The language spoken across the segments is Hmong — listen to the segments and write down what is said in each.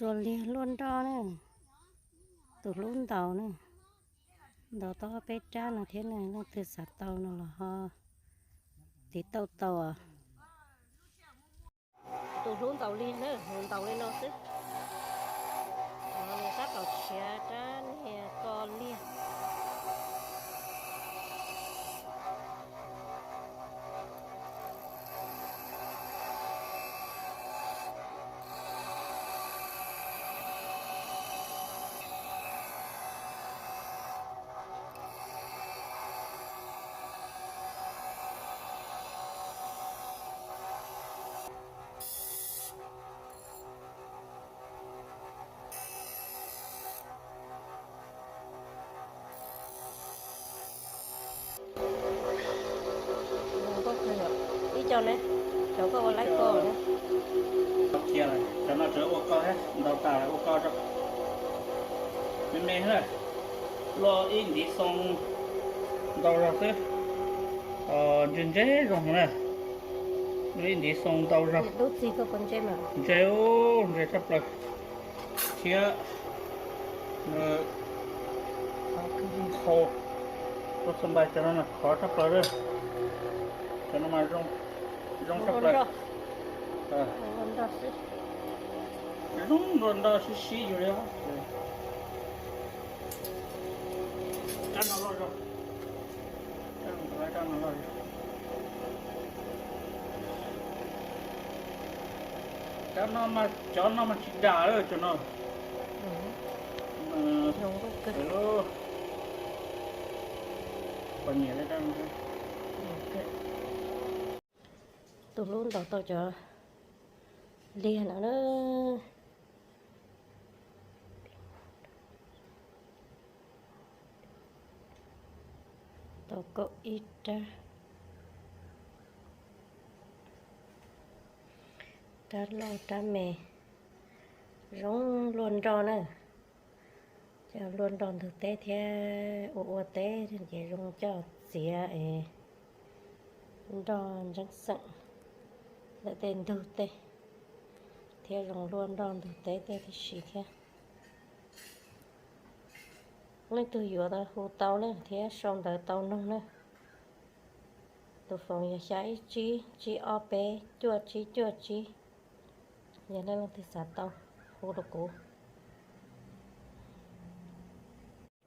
Txuas liag luaj nroj na, tus hlub ntaus na, ntaus tau peb rab no thiab na, leej twg xav tau no los ho tiv tauj tau. Tus hlub ntaus liag na, nws ntaus li no xwb. Nws tab tom tshiav rab niag ko liag. Ib co ne, cov koj ua laib ko ne. Cov no tseem ua ko thiab, ntaus tas ua ko rau. Me me na, luaj ib ntiv xoo ntau zog xwb. Ntse ntse zoo na, luaj ib ntiv xoo ntau zog. Ntse, ntse tshaj plaws. Thiab nws qhau, ua txhua npais cov no khov tshaj plaws lawm. Cov no mas zoo tshaj plaws. Zoo nrog nroj sib sib yus li. Rab no loj zog. Rab no loj zog. Rab no mas, cov no mas tsis dam lawm cov no. Pom nyiam li rab no. Tus hlub ntaus tau cov liag no na. Tau kaum ib rab, rab loj rab me, zoo luaj nroj na. Coj luaj nroj ntug teb thiab ua ua teb ces zoo coj txiav es nroj ntseeb xeem ntawm tej ntug teb thiab zoo luaj nroj ntug teb tej tib si thiab. Leej twg yuav hu tau na thiab sau ntawv tau noog na. Tus foom yog xya ib tsib tsib ob peb cuaj tsib cuaj tsib. Yog nej leej twg xav tau, hu rau kuv.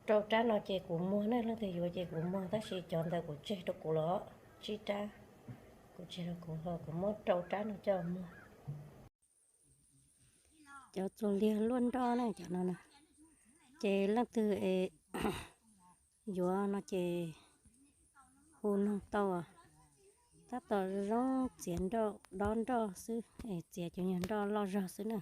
Rau rab no ces kuv muag na, leej twg yuav ces kuv muag, tab sis cov ntawd kuv tseg rau kuv los tsib rab, kuv tseg rau kuv, kuv muab rau rab no coj muag. Cov txuas liag luaj nroj na cov no na, ces leej twg es yuav no ces hu noog tau. Tab tom zoo txiav nroj dob nroj xwb es txiav cov nyuag nroj loj zog xwb na.